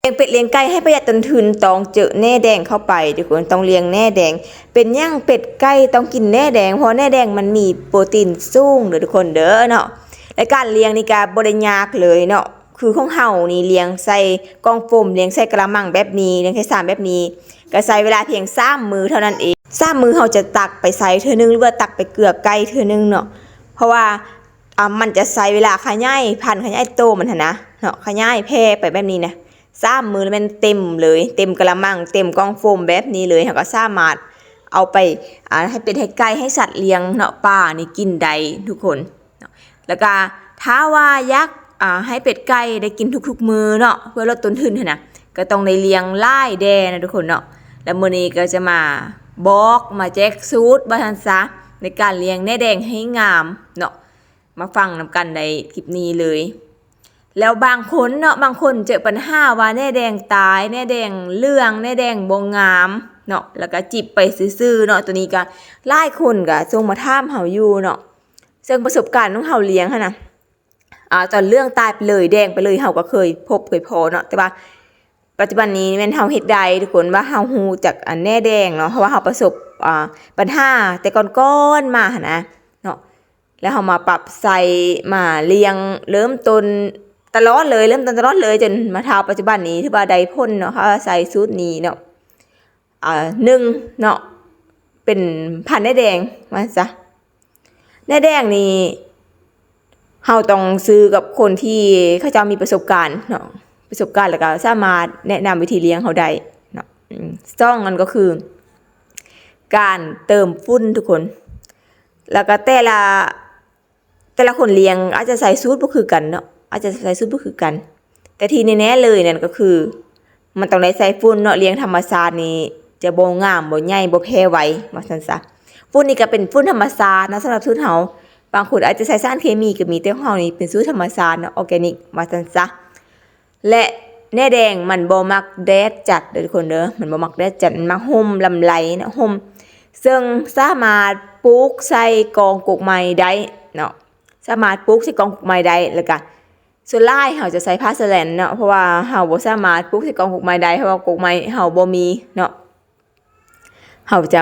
ລ້ຽງເປັດລ້ຽງໄກ່ໃຫ້ປະຢັດຕົ້ນທຶນ ຕ້ອງເຈີແໜແດງເຂົ້າໄປທຸກຄົນ, ຕ້ອງລ້ຽງແໜແດງ. ເປັນຫຍັງເປັດໄກ່ຕ້ອງກິນແໜແດງ? ເພາະແໜແດງມັນມີໂປຣຕີນສູງເດີທຸກຄົນເດີເນາະ. ແລະ ການລ້ຽງນີ້ກະບໍ່ໄດ້ຍາກເລີຍເນາະ, ຄືຂອງເຮົານີ້ລ້ຽງໃສ່ກ່ອງໂຟມ, ລ້ຽງໃສ່ກະລະມັງແບບນີ້, ລ້ຽງໃສ່ຊາມແບບນີ້, ກະໃຊ້ເວລາພຽງສາມມື້ເທົ່ານັ້ນເອງ. ສາມມື້ເຮົາຈະຕັກໄປໃສ່ເທື່ອໜຶ່ງ ຫຼືວ່າຕັກໄປເກືອໄກ່ເທື່ອໜຶ່ງເນາະ, ເພາະວ່າ ອ່າ ມັນຈະໃຊ້ເວລາຂະຫຍາຍພັນ ຂະຫຍາຍໂຕມັນຫັ້ນນະເນາະ, ຂະຫຍາຍແຜ່ໄປແບບນີ້ນະ. ສາມມື້ແມ່ນເຕັມເລີຍ, ເຕັມກະລະມັງ, ເຕັມກ່ອງໂຟມແບບນີ້ເລີຍ. ເຮົາກໍສາມາດເອົາໄປ ອ່າ ໃຫ້ເປັດໃຫ້ໄກ່ ໃຫ້ສັດລ້ຽງເນາະ, ປານີ້ກິນໄດ້ທຸກຄົນເນາະ. ແລ້ວກໍຖ້າວ່າຢາກ ອ່າ ໃຫ້ເປັດໄກ່ໄດ້ກິນທຸກໆມື້ເນາະ ເພື່ອລົດຕົ້ນທຶນຫັ້ນນະ, ກໍຕ້ອງໄດ້ລ້ຽງຫຼາຍແດ່ນະທຸກຄົນເນາະ. ແລ້ວມື້ນີ້ກໍຈະມາບອກ ມາແຈກສູດວ່າຊັ້ນຊະ ໃນການລ້ຽງແໜແດງໃຫ້ງາມເນາະ. ມາຟັງນຳກັນໃນຄລິບນີ້ເລີຍ. ແລ້ວບາງຄົນເນາະ, ບາງຄົນເຈີບັນຫາວ່າແໜແດງຕາຍ, ແໜແດງເຫຼືອງ, ແໜແດງບໍ່ງາມເນາະ, ແລ້ວກະຈິບໄປຊື່ໆເນາະ. ໂຕນີ້ກະຫຼາຍຄົນກະສົ່ງມາຖາມເຮົາຢູ່ເນາະ. ເຊິ່ງປະສົບການຂອງເຮົາລ້ຽງຫັ້ນນະ, ອ່າ ຕອນເຫຼືອງຕາຍໄປເລີຍ, ແດງໄປເລີຍ, ເຮົາກໍເຄີຍພົບເຄີຍພໍ້ເນາະ. ແຕ່ວ່າປັດຈຸບັນນີ້ແມ່ນເຮົາເຮັດໄດ້ທຸກຄົນ, ວ່າເຮົາຮູ້ຈັກອັນແໜແດງເນາະ, ເພາະວ່າເຮົາປະສົບ ອ່າ ບັນຫາແຕ່ກ່ອນໆມາຫັ້ນນະເນາະ. ແລ້ວເຮົາມາປັບໃຊ້ ມາລ້ຽງ ເລີ່ມຕົ້ນຕະຫຼອດເລີຍ, ເລີ່ມຕົ້ນຕະຫຼອດເລີຍ ຈົນມາເທົ່າປັດຈຸບັນນີ້ ຖືວ່າໄດ້ຜົນເນາະ, ເຮົາໃຊ້ສູດນີ້ເນາະ. ອ່າ ໜຶ່ງເນາະ ເປັນພັນແໜແດງວ່າຊັ້ນຊະ. ແໜແດງນີ້ເຮົາຕ້ອງຊື້ກັບຄົນທີ່ເຂົາເຈົ້າມີປະສົບການເນາະ, ປະສົບການ ແລ້ວກໍສາມາດແນະນຳວິທີລ້ຽງເຮົາໄດ້ເນາະ. ອືມ ສອງ ນັ້ນກໍຄືການເຕີມຝຸ່ນທຸກຄົນ, ແລ້ວກໍແຕ່ລະ ແຕ່ລະຄົນລ້ຽງອາດຈະໃຊ້ສູດບໍ່ຄືກັນເນາະ, ອາດຈະໃຊ້ສູດບໍ່ຄືກັນ. ແຕ່ທີ່ແນ່ໆເລີຍນັ້ນກໍຄື ມັນຕ້ອງໄດ້ໃສ່ຝຸ່ນເນາະ, ລ້ຽງທຳມະຊາດນີ້ຈະບໍ່ງາມ, ບໍ່ໃຫຍ່, ບໍ່ແຜ່ໄວ ວ່າຊັ້ນຊະ. ຝຸ່ນນີ້ກໍເປັນຝຸ່ນທຳມະຊາດເນາະ, ສຳລັບສູດເຮົາ. ບາງຄົນອາດຈະໃສ່ສານເຄມີກໍມີ, ແຕ່ຂອງເຮົານີ້ເປັນສູດທຳມະຊາດເນາະ, ອໍແກນິກ ວ່າຊັ້ນຊະ. ແລະ ແໜແດງມັນບໍ່ມັກແດດຈັດເດີທຸກຄົນເດີ, ມັນບໍ່ມັກແດດຈັດ, ມັນມັກຮົ່ມລຳໄລເນາະ, ຮົ່ມ. ເຊິ່ງສາມາດປູກໃສ່ກອງກົກໄມ້ໄດ້ເນາະ, ສາມາດປູກໃສ່ກອງກົກໄມ້ໄດ້. ແລ້ວກະສ່ວນຫຼາຍເຮົາຈະໃສ່ຜ້າສະແລັນເນາະ, ເພາະວ່າເຮົາບໍ່ສາມາດປູກໃສ່ກອງກົກໄມ້ໄດ້, ເພາະວ່າກົກໄມ້ເຮົາບໍ່ມີເນາະ. ເຮົາຈະ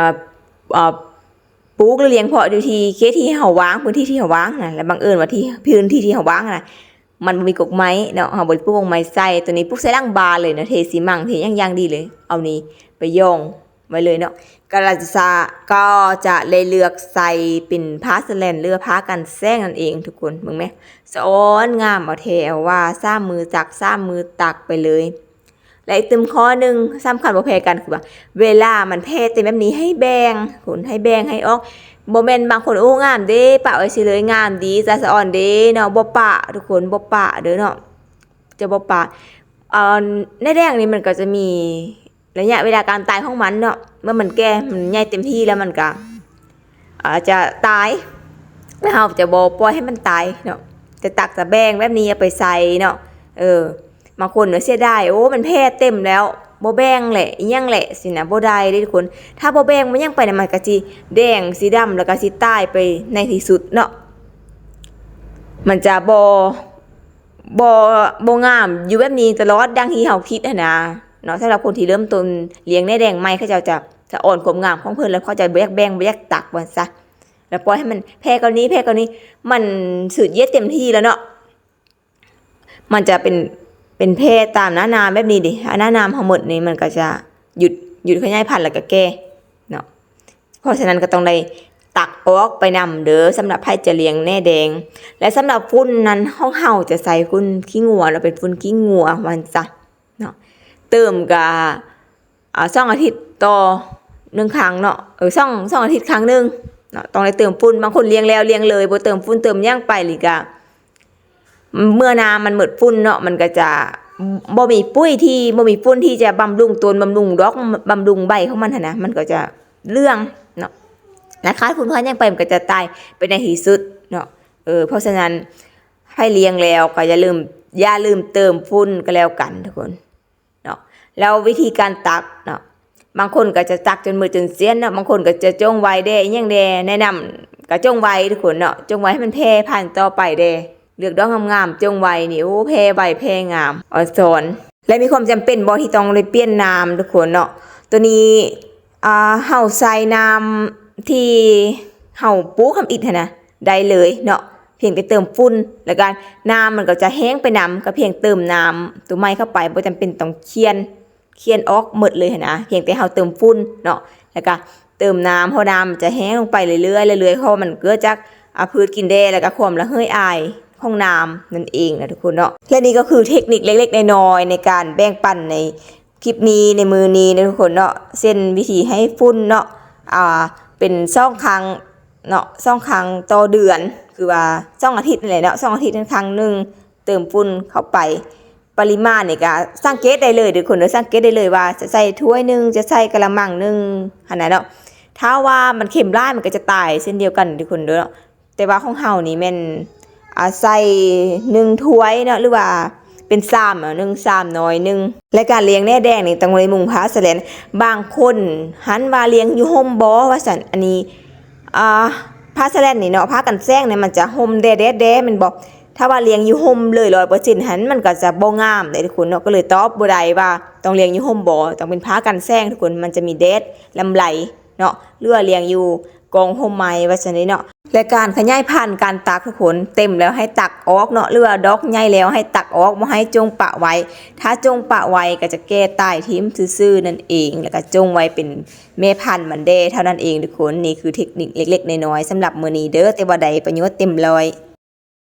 ເອີ ປູກ ຫຼື ລ້ຽງເພາະຢູ່ທີ່ເຂດທີ່ເຮົາວ່າງ, ພື້ນທີ່ທີ່ເຮົາວ່າງນະ, ແລະ ບັງເອີນວ່າທີ່ ພື້ນທີ່ທີ່ເຮົາວ່າງນະ ມັນບໍ່ມີກົກໄມ້ເນາະ, ເຮົາບໍ່ໄດ້ປູກກົກໄມ້ໃສ່. ໂຕນີ້ປູກໃສ່ຫຼັງບ້ານເລີຍເນາະ, ເທຊີມັງ ເທຫຍັງຢ່າງດີເລີຍ, ເອົານີ້ໄປຢອງໄວ້ເລີຍເນາະ. ກາລະສະກໍຈະໄດ້ເລືອກໃສ່ເປັນຜ້າສະແລັນ ຫຼືວ່າຜ້າກັນແສງນັ້ນເອງທຸກຄົນ. ເບິ່ງແມະ ສະອອນງາມເອົາແທ້ເອົາວ່າ, ສາມມືຕັກ ສາມມືຕັກໄປເລີຍ. ແລະ ອີກຕື່ມຂໍ້ໜຶ່ງສຳຄັນບໍ່ແພ້ກັນຄືວ່າ ເວລາມັນແຜ່ເຕັມແບບນີ້ໃຫ້ແບ່ງພຸ້ນ, ໃຫ້ແບ່ງໃຫ້ອອກ. ບໍ່ແມ່ນບາງຄົນ ໂອ້ ງາມເດ້ ປະໄວ້ຊິເລີຍ, ງາມດີ ຕາສະອອນເດ້ເນາະ, ບໍ່ປະທຸກຄົນ, ບໍ່ປະເດີເນາະ, ຈະບໍ່ປະ. ເອີ ແໜແດງນີ້ມັນກໍຈະມີໄລຍະເວລາການຕາຍຂອງມັນເນາະ, ເມື່ອມັນແກ່ ມັນໃຫຍ່ເຕັມທີ່ແລ້ວ ມັນກໍ ອາດຈະຕາຍ ແລ້ວເຮົາຈະບໍ່ປ່ອຍໃຫ້ມັນຕາຍເນາະ, ຈະຕັກຈະແບ່ງແບບນີ້ເອົາໄປໃສ່ເນາະ. ເອີ ບາງຄົນວ່າເສຍດາຍ, ໂອ້ ມັນແຜ່ເຕັມແລ້ວ ບໍ່ແບ່ງແຫຼະ ອີ່ຫຍັງແຫຼະ ຊີ້ນະ, ບໍ່ໄດ້ເດ້ທຸກຄົນ. ຖ້າບໍ່ແບ່ງມັນຫຍັງໄປນະ ມັນກໍຊິແດງ ຊິດຳ ແລ້ວກໍຊິຕາຍໄປໃນທີ່ສຸດເນາະ. ມັນຈະບໍ່ ບໍ່ ບໍ່ງາມຢູ່ແບບນີ້ຕະຫຼອດ ດັ່ງທີ່ເຮົາຄິດຫັ້ນນະເນາະ. ສຳລັບຄົນທີ່ເລີ່ມຕົ້ນລ້ຽງແໜແດງໃໝ່ ເຂົາເຈົ້າຈະສະອອນຄວາມງາມຂອງເພິ່ນ ແລ້ວເຂົາຈະບໍ່ຢາກແບ່ງ ບໍ່ຢາກຕັກວ່າຊັ້ນຊະ, ແລ້ວປ່ອຍໃຫ້ມັນແຜ່ກ່ອນນີ້ ແຜ່ກ່ອນນີ້ ມັນສູດຢຽດເຕັມທີ່ແລ້ວເນາະ. ມັນຈະເປັນ ເປັນແຜ່ຕາມໜ້ານາແບບນີ້ເດ້, ໜ້ານາເຮົາໝົດນີ້ ມັນກໍຈະຢຸດ ຢຸດຂະຫຍາຍພັນ ແລ້ວກໍແກ່ເນາະ. ເພາະສະນັ້ນກໍຕ້ອງໄດ້ຕັກອອກໄປນຳເດີ ສຳລັບໃຜຈະລ້ຽງແໜແດງ. ແລະ ສຳລັບຝຸ່ນນັ້ນ ຂອງເຮົາຈະໃສ່ຝຸ່ນຂີ້ງົວເນາະ, ເປັນຝຸ່ນຂີ້ງົວວ່າຊັ້ນຊະເນາະ. ເຕີມກະ ອ່າ ສອງອາທິດຕໍ່ໜຶ່ງຄັ້ງເນາະ, ເອີ ສອງ ສອງອາທິດຄັ້ງໜຶ່ງເນາະ, ຕ້ອງໄດ້ເຕີມຝຸ່ນ. ບາງຄົນລ້ຽງແລ້ວລ້ຽງເລີຍ ບໍ່ເຕີມຝຸ່ນເຕີມຫຍັງໄປ ຫຼືກະ ເມື່ອນ້ຳມັນໝົດຝຸ່ນເນາະ, ມັນກໍຈະບໍ່ມີປຸ໋ຍທີ່ ບໍ່ມີຝຸ່ນທີ່ຈະບຳລຸງຕົ້ນ ບຳລຸງດອກ ບຳລຸງໃບຂອງມັນຫັ້ນນະ, ມັນກໍຈະເຫຼືອງເນາະ, ແລະ ຂາດຝຸ່ນຂາດຫຍັງໄປ ມັນກໍຈະຕາຍໄປໃນທີ່ສຸດເນາະ. ເອີ ເພາະສະນັ້ນ ໃຜລ້ຽງແລ້ວກໍຢ່າລືມ ຢ່າລືມເຕີມຝຸ່ນກໍແລ້ວກັນທຸກຄົນເນາະ. ແລ້ວວິທີການຕັກເນາະ, ບາງຄົນກໍຈະຕັກຈົນໝົດຈົນສ່ຽນເນາະ, ບາງຄົນກໍຈະຈົ່ງໄວ້ແດ່ ອີ່ຫຍັງແດ່, ແນະນຳກໍຈົ່ງໄວ້ທຸກຄົນເນາະ, ຈົ່ງໄວ້ໃຫ້ມັນແຜ່ພັນຕໍ່ໄປແດ່. ເລືອກດອກງາມໆ ຈົ່ງໄວ້ນີ້ ໂອ້ ແຜ່ໄວແຜ່ງາມ ອອນຊອນ. ແລະ ມີຄວາມຈຳເປັນບໍ່ທີ່ຕ້ອງໄດ້ປ່ຽນນ້ຳທຸກຄົນເນາະ? ໂຕນີ້ ອ່າ ເຮົາໃສ່ນ້ຳທີ່ເຮົາປູກທຳອິດຫັ້ນນະ ໄດ້ເລີຍເນາະ ພຽງແຕ່ເຕີມຝຸ່ນ ແລ້ວກະນ້ຳມັນກໍຈະແຫ້ງໄປນຳ ກໍພຽງເຕີມນ້ຳໂຕໃໝ່ເຂົ້າໄປ ບໍ່ຈຳເປັນຕ້ອງຄຽນ ຄຽນອອກໝົດເລີຍຫັ້ນນາ ພຽງແຕ່ເຮົາເຕີມຝຸ່ນເນາະ ແລ້ວກະເຕີມນ້ຳ ເພາະນ້ຳມັນຈະແຫ້ງລົງໄປເລື້ອຍໆ ເລື້ອຍໆ ເພາະມັນເກີດຈາກ ອາ ພືດກິນແດ່ ແລ້ວກະຄວາມລະເຫີຍອາຍຂອງນ້ຳນັ້ນເອງນະທຸກຄົນເນາະ. ແລະ ນີ້ກໍຄືເທັກນິກເລັກໆນ້ອຍໆ ໃນການແບ່ງປັນໃນຄລິບນີ້ ໃນມື້ນີ້ນະທຸກຄົນເນາະ ເຊັ່ນ ວິທີໃຫ້ຝຸ່ນເນາະ ອ່າ ເປັນສອງຄັ້ງເນາະ ສອງຄັ້ງຕໍ່ເດືອນ ຄືວ່າສອງອາທິດນັ້ນແຫຼະເນາະ ສອງອາທິດນັ້ນຄັ້ງໜຶ່ງ ເຕີມຝຸ່ນເຂົ້າໄປ. ປະລິມານນີ້ກະສັງເກດໄດ້ເລີຍທຸກຄົນເດີ ສັງເກດໄດ້ເລີຍວ່າຈະໃສ່ຖ້ວຍໜຶ່ງ ຈະໃສ່ກະລະມັງໜຶ່ງຫັ້ນນະເນາະ. ຖ້າວ່າມັນເຄັມຫຼາຍ ມັນກໍຈະຕາຍເຊັ່ນດຽວກັນທຸກຄົນເດີເນາະ. ແຕ່ວ່າຂອງເຮົານີ້ແມ່ນ ອາ ໃສ່ໜຶ່ງຖ້ວຍເນາະ ຫຼືວ່າເປັນຊາມເນາະ ໜຶ່ງຊາມນ້ອຍໜຶ່ງ. ແລະ ການລ້ຽງແໜແດງນີ້ຕ້ອງໄດ້ມຸງຜ້າສະແລນ. ບາງຄົນຫັ້ນວ່າລ້ຽງຢູ່ຮົ່ມບໍ່ ວ່າຊັ້ນ. ອັນນີ້ ອ່າ ຜ້າສະແລນນີ້ເນາະ ຜ້າກັນແສງນີ້ ມັນຈະຮົ່ມແດ່ໆແມ່ນບໍ່? ຖ້າວ່າລ້ຽງຢູ່ຮົ່ມເລີຍຮ້ອຍເປີເຊັນຫັ້ນ ມັນກໍຈະບໍ່ງາມເດ້ທຸກຄົນເນາະ. ກໍເລີຍຕອບບໍ່ໄດ້ວ່າຕ້ອງລ້ຽງຢູ່ຮົ່ມບໍ່ ຕ້ອງເປັນຜ້າກັນແສງທຸກຄົນ ມັນຈະມີແດດລຳໄລເນາະ ຫຼືວ່າລ້ຽງຢູ່ກອງຮົ່ມໄມ້ ວ່າຊັ້ນເດເນາະ. ແລະ ການຂະຫຍາຍພັນ ການຕັກທຸກຄົນ ເຕັມແລ້ວໃຫ້ຕັກອອກເນາະ ຫຼືວ່າດອກໃຫຍ່ແລ້ວໃຫ້ຕັກອອກ ບໍ່ໃຫ້ຈົ່ງປະໄວ້. ຖ້າຈົ່ງປະໄວ້ກໍຈະແກ່ຕາຍຖິ້ມຊື່ໆນັ້ນເອງ ແລ້ວກໍຈົ່ງໄວ້ເປັນແມ່ພັນມັນແດ່ເທົ່ານັ້ນເອງທຸກຄົນ. ນີ້ຄືເທັກນິກເລັກໆນ້ອຍໆສຳລັບມື້ນີ້ເດີ ແຕ່ວ່າໄດ້ປະໂຫຍດເຕັມຮ້ອຍ.